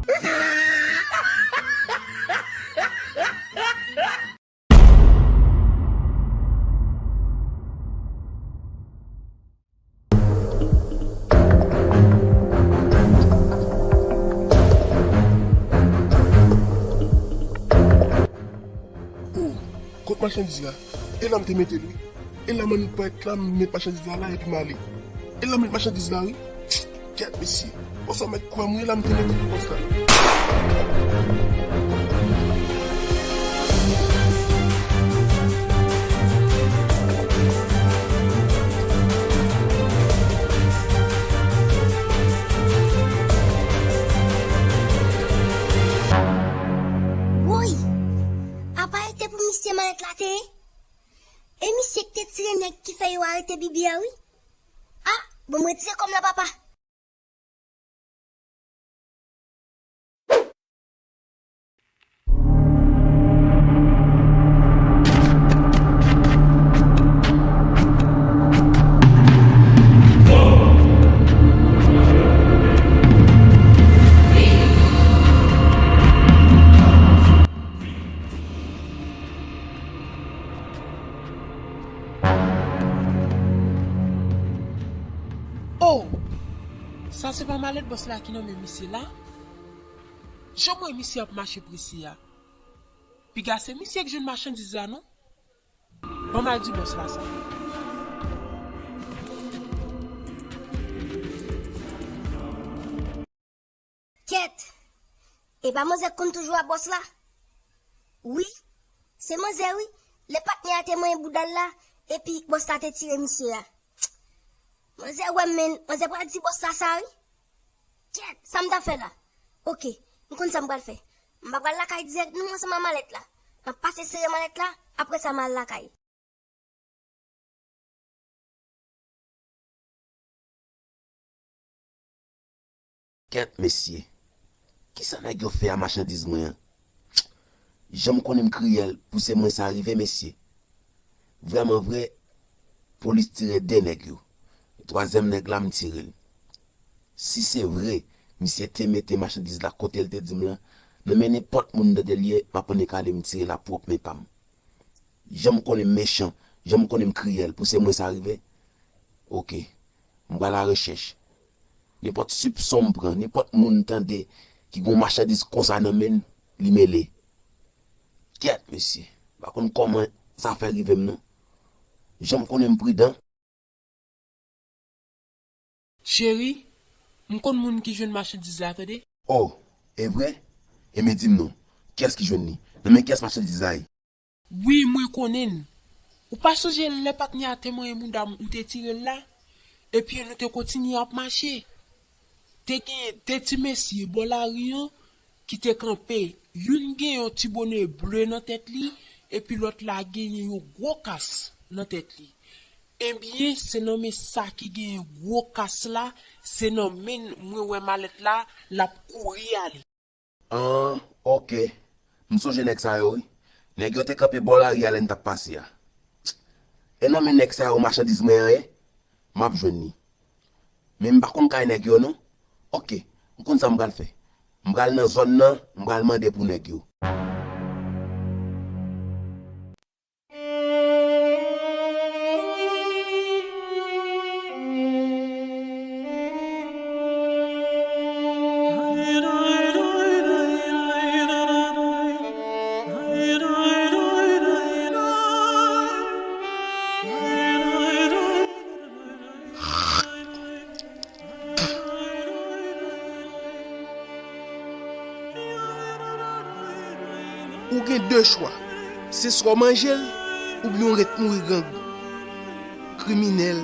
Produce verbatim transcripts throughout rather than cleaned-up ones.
Oh, kot machandiz la? E la m te mete l, wi. E la m annik pwèt la, m met machandiz la la epi m ale. E la m met machandiz la, wi. Kèt, mesye. Bòs la mèt kwè m, wi, e la m te mete pou bòs la. Woy! Apa e te pou misye malèt la te ye? E misye ki te tire nèg ki fè yo arete Bibi a, wi. Ah, bon, m retire kòm la, papa. Oh! Sa se pa malèt bòs la ki nan men misye la? Jan m wè misye ap mache prese a. Piga se misye k jwenn machandiz la, non? Ban m al di bòs la sa. Kèt! E pa manzè k konn toujou a bòs la? Wi, se manzè, wi. Lè patnè a te manyen bouda l la, epi bòs la te tire misye a. Manzè wè m, men manzè pral di bòs la sa, wi. Kèt, sa m ta fè la? Oke, m konn sa m pral fè. M pa pral lakay dirèk non ansanm a malèt la. M ap pase sere malèt la, apre sa m al lakay. Kèt, mesye. Kisa nèg yo fè a machandiz mwen an? Jan m konnen m kriyèl pou se mwen sa rive, mesye. Vrèman vre, polis tire de nèg yo. Twazyèm nèg la, m tire l. Si se vre, misye te mete machandiz la kote l te di m lan, nan men nenpòt moun tande l ye, m ap annik ale m tire l a pwòp men pa m. Jan m konnen m mechan, jan m konnen m kriyèl, pou se mwen sa rive? Oke. M pral arechèch. Nenpòt sipson m pran, nenpòt moun m tande ki gon machandiz konsa nan men l, li mele. Kèt, mesye. M pa konn kòman sa fè rive m, non. Jan m konnen m pridan. Cheri, m konn moun ki jwenn machandiz la, tande. Oh, e vre? Enben, di m non. Kiyès ki jwenn li? Nan men kiyès machandiz la ye? Wi, mwen konnen l. Ou pa sonje lè patnè a te manyen mouda m, ou te tire l la? Epi nou te kontinye ap mache. Te gen de ti mesye bò lari an ki te kanpe. Youn gen yon ti bone ble nan tèt li, epi lòt la genyen yon gwo kas nan tèt li. Ebyen, se nan men sa ki genyen gwo kas la, se nan men l mwen wè malèt la, l ap kouri ale. An, oke. M sonje nèg sa yo, wi. Nèg yo te kanpe bò lari a lè n t ap pase a. E nan men nèg sa yo machandiz mwen an ye? M ap jwenn li. Men m pa konn kay nèg yo, non. Oke, m konn sa m pral fè. M pral nan zòn nan, m pral mande pou nèg yo. Ou gen de chwa. Se swa w manje l, oubyen w ret mouri grangou. Kriminèl.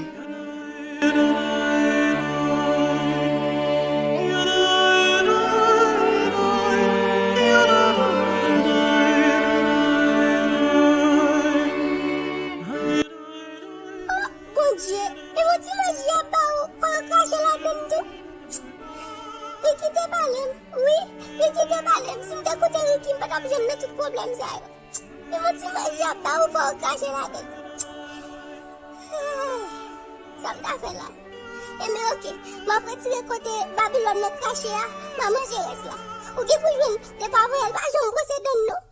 Oh, Bondye, e yon ti manje y ap ba ou, fò w krache ladann tou. Ricky te pale m, wi, Ricky te pale m. Si m te koute Ricky, m pa t ap janm nan tout pwoblèm sa yo. E yon ti manje y ap ba ou, fò w krache ladann. Sa m ta fè la? Enben, oke, m ap retire kote Babilòn nan krache a, m a manje rès la. Ou gen pou jwenn, lè pa voye l pa janm bwose dan l non.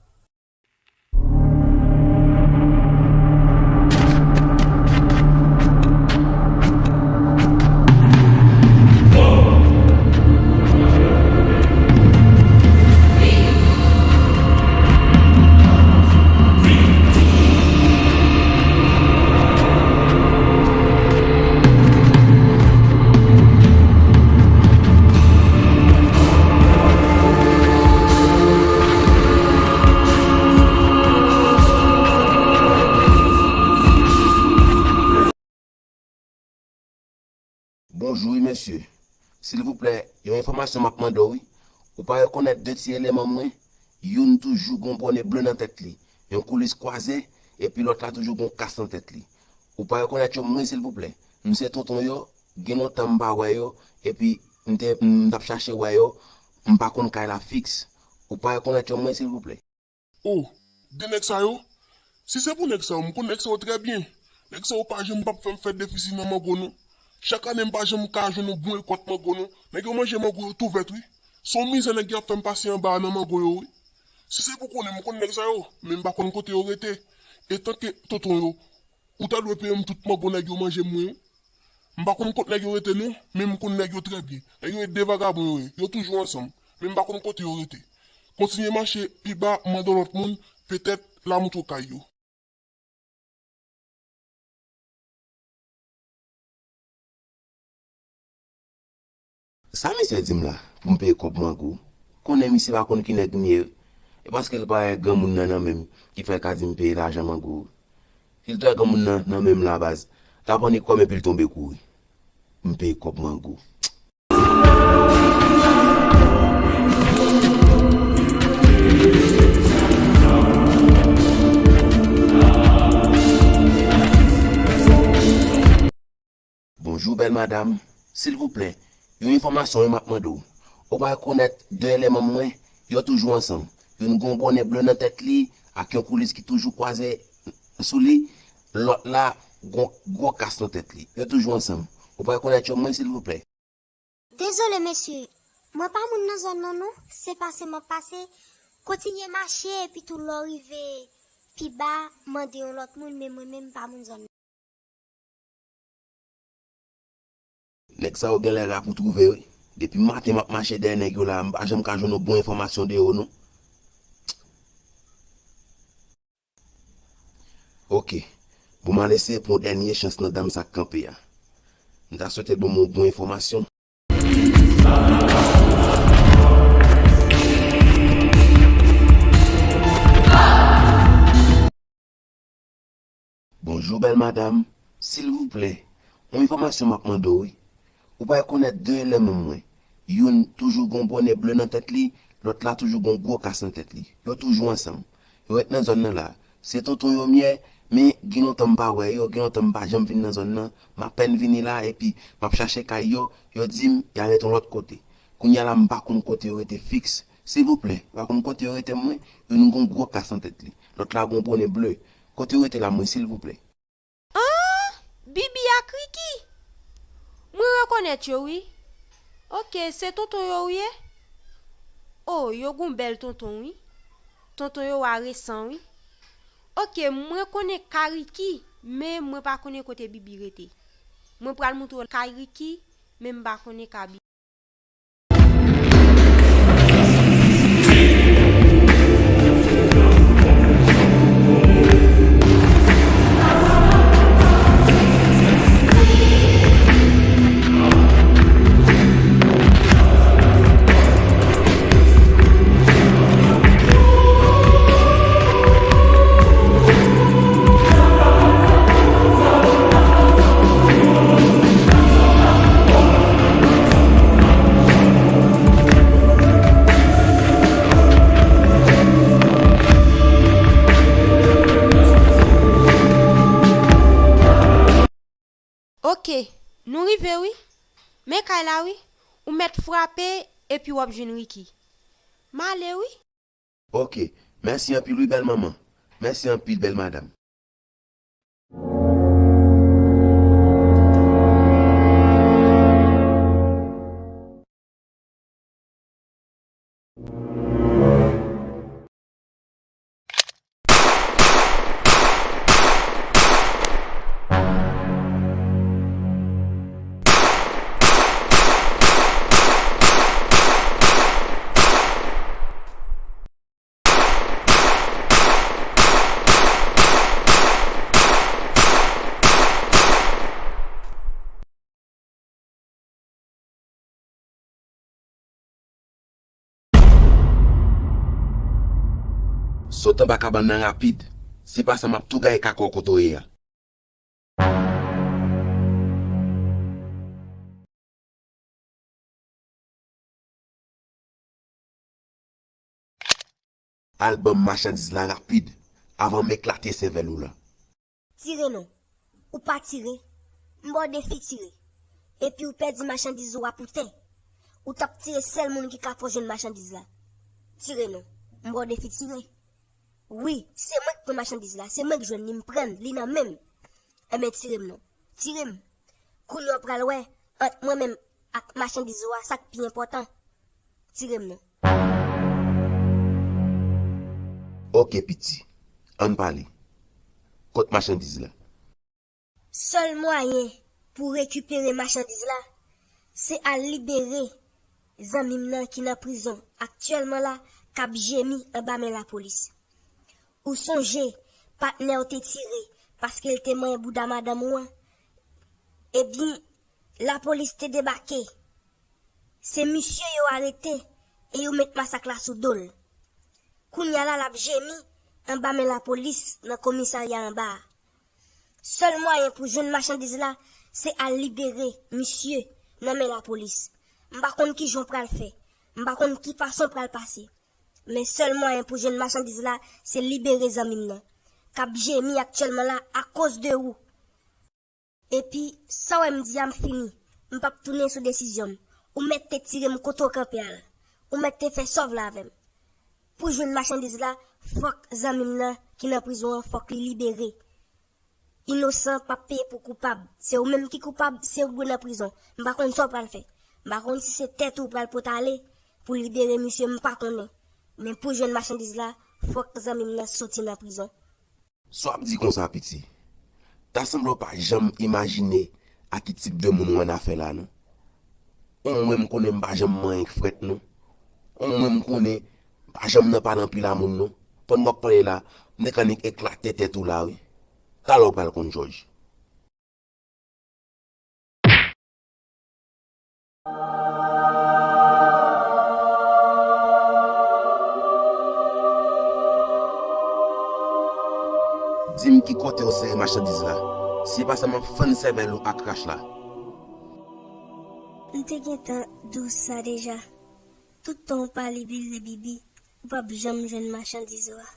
Bonjou wi mesye. Silvouplè, yon enfòmasyon m ap mande w wi. Ou pa rekonèt de ti eleman mwen? Youn toujou gon bòne ble nan tèt li, yon koulis kwaze, epi lòt la toujou gon kas nan tèt li. Ou pa rekonèt yo mwen silvouplè? M se tonton yo, gen lontan m pa wè yo, epi m te, m t ap chache wè yo, m pa konn kay la fiks. Ou pa rekonèt yo mwen silvouplè? O, de nèg sa yo? Si se pou nèg sa yo, m konn nèg sa yo trè byen. Nèg sa yo pa janm p ap fè m fè defisi nan mango non. Chak ane m pa janm ka jwenn yon bon rekòt mango non. Nèg yo manje mango yo tou vèt wi. Se yon mizè nèg yo ap fè m pase anba a nan mango yo wi. Si se pou konnen, m konn nèg sa yo, men m pa konn kote yo rete. Etanke tonton yo, ou ta dwe peye m tout mango nèg yo manje m mwen wi. M pa konn kot nèg yo rete non, men m konn nèg yo trè byen. Nèg yo e de vagabon yo ye, yo toujou ansanm, men m pa konn kote yo rete. Kontinye mache pi ba, mande yon lòt moun, petèt l a montre w kay yo. Sa misye di m la, pou m peye kòb mango? Konnen misye pa konn ki nèg m ye. E paske l pa wè granmoun nan nan men m ki fè l ka di m peye lajan mango. Si l t wè granmoun nan nan men m la baz, l ap annik kòm epi l tonbe kouri. M peye kòb mango. Bonjou bèl madanm, silvouplè, yon enfòmasyon wi m ap mande w. Ou pa rekonèt de eleman mwen? Yo toujou ansanm. Youn gon bòne ble nan tèt li ak yon koulis ki toujou kwaze sou li, lòt la gon gwo kas nan tèt li. Yo toujou ansanm. Ou pa rekonèt yo mwen silvouplè? Dezole mesye, mwen pa moun nan zòn nan non, se pase m ap pase, kontinye mache epi tou lè w rive pi ba, mande yon lòt moun, men mwen menm m pa moun zòn nan. Nèg sa yo genlè ra pou twouve wi. Depi maten m ap mache dèyè nèg yo la, m pa janm ka jwenn yon bon enfòmasyon de yo non. Oke. Bon, m al eseye pran yon dènye chans nan dam sa k kanpe a. M ta swete l ban m yon bon enfòmasyon. Bonjou bèl madanm, silvouplè, yon enfòmasyon m ap mande w wi. Ou pa rekonèt de eleman mwen? Youn toujou gon bòne ble nan tèt li, lòt la toujou gon gwo kas nan tèt li. Yo toujou ansanm. Yo ret nan zòn nan la. Se tonton yo m ye, men gen lontan m pa wè yo, gen lontan m pa janm vin nan zòn nan. M apèn vini la, epi m ap chache kay yo, yo di m y al ret yon lòt kote. Kounye a la, m pa konn kote yo rete fiks. Silvouplè, ou pa konn kote yo rete mwen? Youn gon gwo kas nan tèt li, lòt la gon bòne ble. Kote yo rete la mwen, silvouplè? An! Bibi ak Riki? Mwen rekonèt yo wi. Oke, se tonton yo w ye? O, yo gon bèl tonton wi. Tonton yo a resan wi. Oke, mwen konnen ka Riki, men mwen pa konnen kote Bibi rete. Mwen pral montre w kay Riki, men m pa konnen ka Bibi. Oke, nou rive wi. Men kay la wi. Ou mèt frape epi w ap jwenn Riki. M ale wi. Oke, mèsi anpil wi bèl manman. Mèsi anpil bèl madanm. Sot anba kabann nan rapid. Se pa sa, m ap tou gaye kaka w kote w ye a. Al ban m machandiz la rapid, avan m eklate sèvèl ou la. Tire non. Ou pa tire. M ba w defi tire. Epi ou pèdi machandiz ou a pou tè. Ou t ap tire sèl moun ki ka fè w jwenn machandiz la. Tire non. M ba w defi tire. Wi, se mwen k pran machandiz la, se mwen k jwenn li, m pran l, li nan men m. Enben, tire m non. Tire m. Kounye a w pral wè, ant mwen menm ak machandiz ou a, sa k pi enpòtan. Tire m non. Oke, piti. Ann pale. Kot machandiz la? Sèl mwayen pou rekipere machandiz la, se al libere zanmi m nan ki nan prizon aktyèlman la, k ap jemi anba men lapolis. Ou sonje, patnè w te tire paske l te manyen bouda madanm ou an? Ebyen, lapolis te debake. Se misye yo arete e yo met masak la sou do l. Kounye a la, l ap jemi anba men lapolis nan komisarya anba a. Sèl mwayen pou jwenn machandiz la, se al libere misye nan men lapolis. M pa konn kijan w pral fè. M pa konn ki fason w pral pase. Men sèl mwayen pou jwenn machandiz la, se libere zanmi m nan, k ap jemi aktyèlman la akoz de ou. Epi, sa w wè m di a, m fini. M p ap tounen sou desizyon m. Ou mèt te tire m kote w kanpe a la. Ou mèt te fè sa w vle avè m. Pou jwenn machandiz la, fòk zanmi m nan ki nan prizon an, fòk li libere. Inosan p ap peye pou koupab. Se ou menm ki koupab, se ou k dwe nan prizon. M pa konn sa w pral fè. M pa konn si se tèt ou w pral pote ale pou libere misye, m pa konnen. Men pou jwenn machandiz la, fòk zanmi m nan soti nan prizon. Sa w ap di konsa, piti? Ta sanble w pa janm imajine a ki tip de moun ou annafè la, non. Ou mwen, m konnen m pa janm manyen k frèt, non. Ou mwen, m konnen m pa janm nan pale anpil a moun, non. Pandan w ap pale la, m te ka nik eklate tèt ou la, wi. Talè w pral konn, Jòj. Di m ki kote w sere machandiz la. Si pa sa, m ap fann sèvèl ou ak rach la. M te gentan di w sa deja. Tout tan w pa libere Bibi, ou p ap janm jwenn machandiz ou a.